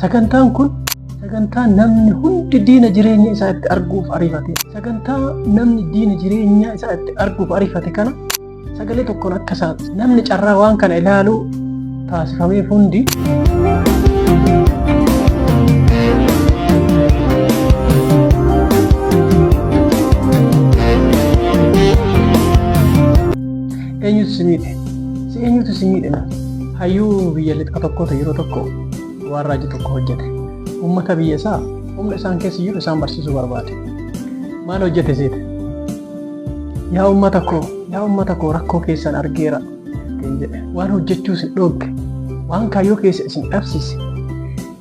Sagantaan kun sagantaa namni hundi diina jireenya isaa itti arguuf ariifate. Sagantaa namni diina jireenya isaa itti arguuf ariifate kana sagalee tokkoon akka namni carraa waan kana ilaalu taasifameef hundi eenyutu si miidhe? Si eenyutu si miidhe? Hayyuu biyya lixa tokkootu yeroo tokko waan raajii tokko hojjete. Uummata biyya isaa humna isaan keessa jiru isaan barsiisuu barbaade. Maal hojjete seete? Yaa uummata koo, yaa uummata koo, rakkoo keessan argeera ittiin jedhe. Waan hojjechuu isin dhoogge, waan kaayyoo keessa isin dhabsiise,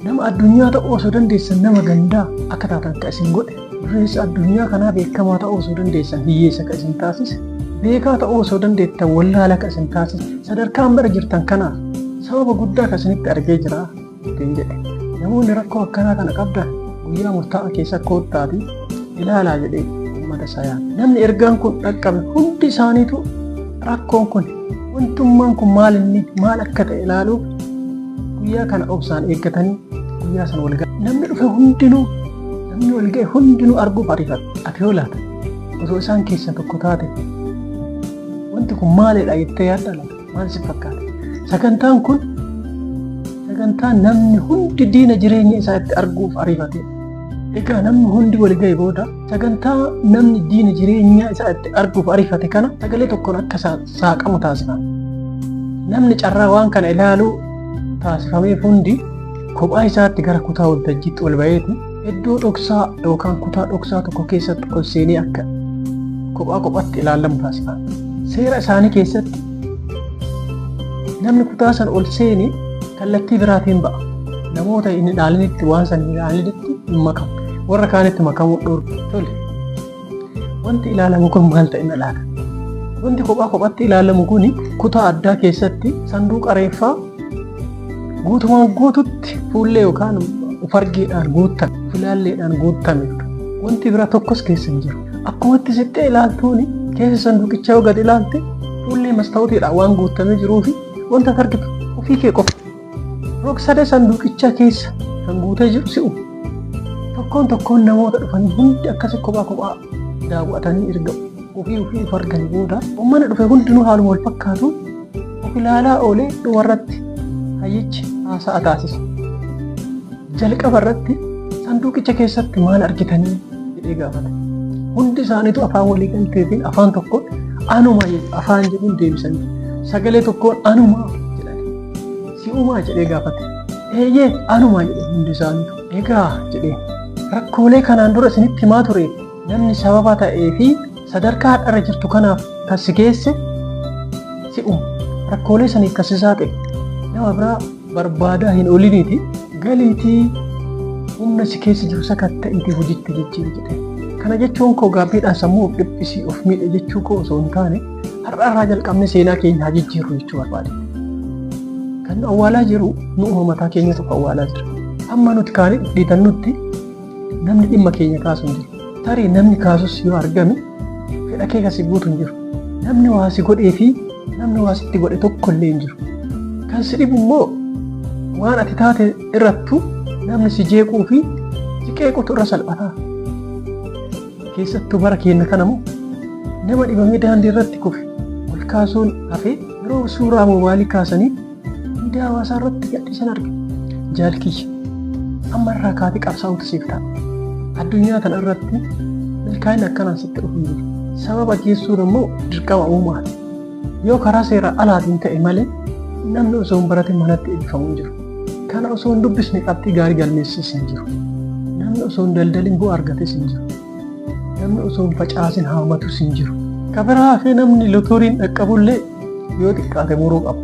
nama addunyaa ta'uu osoo dandeessan nama gandaa akka taatan ka isin godhe, dureessa addunyaa kanaa beekamaa ta'uu osoo dandeessan hiyyeessa ka isin taasise, beekaa ta'uu osoo dandeettan wallaala ka isin taasise, sadarkaa amma irra jirtan kanaaf sababa guddaa ka isinitti argee jira ittiin jedhe. Namoonni rakkoo akkanaa kana qabdan guyyaa murtaa'aa keessa koottaatii ilaalaa jedhee uummata isaa yaada. Namni ergaan kun dhaqqabe hundi isaaniitu rakkoon kun, wantummaan kun maal inni maal akka ta'e ilaaluuf guyyaa kana obsaan eeggatanii guyyaa sana wal ga'a. Namni dhufe hundinuu, namni wal ga'e hundinuu arguuf ariifata. Ati yoo laata osoo isaan keessaa tokko taate wanti kun maalidha jettee yaadda laata? Maal si fakkaata? Sagantaan kun sagantaa namni hundi diina jireenya isaa itti arguuf ariifate. Egaa namni hundi wal ga'e booda sagantaa namni diina jireenya isaa itti arguuf ariifate kana sagalee tokkoon akka saaqamu taasifama. Namni carraa waan kana ilaaluu taasifameef hundi kophaa isaatti gara kutaa waltajjiitti ol ba'eeti iddoo dhoksaa yookaan kutaa dhoksaa tokko keessatti ol seenee akka kophaa kophatti ilaalamu taasifama. Seera isaanii keessatti namni kutaa san ol seene kallattii biraatiin ba'a. Namoota hin ilaalinitti, waan san hin ilaalinitti hin makamu. Warra kaanitti makamuu dhorku. Tole. Wanti ilaalamu kun maal ta'e laata? Wanti kophaa kophatti ilaalamu kun kutaa addaa keessatti sanduuqa reeffaa guutumaan guututti fuullee yookaan ufargeedhaan guuttame, filaalleedhaan guuttame. Wanti biraa tokkos keessa hin jiru. Akkumatti sittee ilaaltuuni keessa sanduuqichaa yoo gad ilaalte fuullee mastaawotiidhaan waan guutamee jiruu fi wanta ati argitu ofii kee qofa. Rog-sadee sanduuqichaa keessa kan guutee jiru si'u. Tokkoon tokkoon namoota dhufanii hundi akkasi kophaa kophaa daawwatanii erga ofii ofii of arganii booda uummanni dhufe hundinuu haaluma wal fakkaatu of ilaalaa oolee dhumarratti hayyichi haasa'a taasise. Jalqaba irratti sanduuqicha keessatti maal argitanii jedhee gaafate. Hundi isaaniitu afaan walii galteetiin afaan tokkoon anuma afaan jedhuun deebisanii, sagalee tokkoon anuma jedhan. Si'umaa jedhee gaafate. Eeyyee, anuma jedhe hundi isaaniitu. Egaa jedhee, rakkoolee kanaan dura isinitti himaa ture namni sababa ta'ee fi sadarkaa har'arra jirtu kanaaf kan si geesse si'uma. Rakkoolee saniif kan si saaxile nama biraa barbaadaa hin ooliniiti galiitii humna si keessa jiru sakatta'iitii hojiitti jijjiiri jedhe. Kana jechuun koo gaabbiidhaan sammuu of dhiphisii of miidhe jechuu koo osoo hin taane, har'arraa jalqabnee seenaa keenya haa jijjiirru jechuu barbaade. Kan nu awwaalaa jiru nu'uma mataa keenya tokko awwaalaa jira. Hamma nuti kaanii dhidhiitannutti namni dhimma keenya kaasu hin jiru. Tarii namni kaasus yoo argame fedha kee kasi guutu hin jiru. Namni waa si godhee fi namni waa sitti godhe tokko illee hin jiru. Kan si dhibu immoo waan ati taate irrattu namni si jeequu fi si qeequtu irra salphataa. Keessattuu bara keenya kana immoo nama dhibamee daandii irratti kufe ol kaasuun hafee yeroo suuraa moobaayilii kaasanii miidiyaa hawaasaa irratti gadhiisan argina. Jaalkiyya, amma irraa kaatee qabsaa'utu siif ta'a. Addunyaa kana irratti milkaa'inni akkanaan sitti dhufu hin jiru. Sababa geessuun immoo dirqama uumaati. Yoo karaa seera alaatiin ta'e malee namni osoo hin baratin manatti eebbifamu hin jiru. Kana osoo hin dubbisne qabxii gaarii galmeessis hin jiru. Namni osoo hin daldalin bu'aa argates hin jiru. Namni osoo hin facaasin haamatus hin jiru. Ka biraa hafee namni lotoriin dhaqqabullee yoo xiqqaate muruu qaba.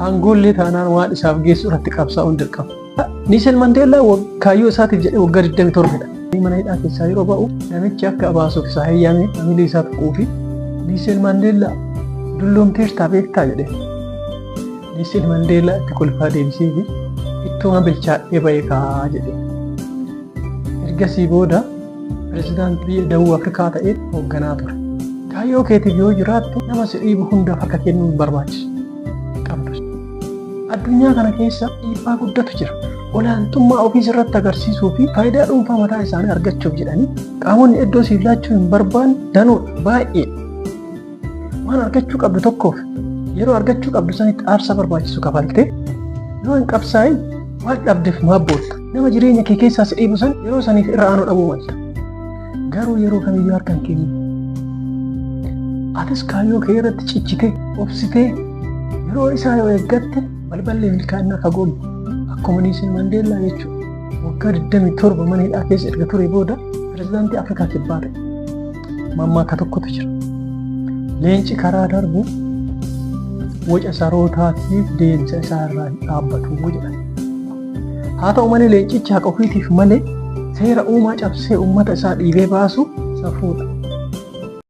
Aangoollee taanaan waan isaaf geessu irratti qabsaa'uun dirqama. Niisel Mandeellaa kaayyoo isaatiif jedhee waggaa 27 hidha. Mana hidhaa keessaa yeroo ba'u namichi akka baasuuf isaa heeyyame hamilee isaa tuquu fi "Niisel Mandeellaa, dulloomteertaa beektaa?" jedhee. Niisel Mandeellaa itti kolfaa deebisee fi "Ittuma bilchaadhee ba'e kaa" jedhee. Ergasii booda pirezidaantii biyya Dawuu Afrikaa ta'ee hoogganaa ture. Kaayyoo keetiif yoo jiraattu nama si dhiibu hundaaf harka kennuu hin barbaachisu. Qabdu. Addunyaa kana keessa dhiibbaa guddatu jira. Olaantummaa ofii sirratti agarsiisuu fi faayidaa dhuunfaa mataa isaanii argachuuf jedhanii qaamonni iddoo siif laachuu hin barbaanne danuudha baay'ee. Waan argachuu qabdu tokkoof yeroo argachuu qabdu sanitti aarsaa barbaachisu kafaltee yoo hin qabsaa'in waan dhabdeef maaf bootta? Nama jireenya kee keessaa si dhiibu san yeroo saniif irra aanuu dhabuu malta. Garuu yeroo kamiyyuu harka hin kennin. Atis kaayyoo kee irratti cichitee, obsitee yeroo isaa yoo eeggatte balballi milkaa'inaa fagoo miti. Akkuma Niisin Mandeellaa jechuudha. Waggaa 27 mana hidhaa keessa erga ture booda pirezidaantii Afrikaa Kibbaa ta'e. Mammaaka tokkotu jira. Leenci karaa darbu waca sarootaatiif deemsa isaa irraa hin dhaabbatu jedhan. Haa ta'u malee leencichi haqa ofiitiif malee seera uumaa cabsee uummata isaa dhiibee baasu safuudha.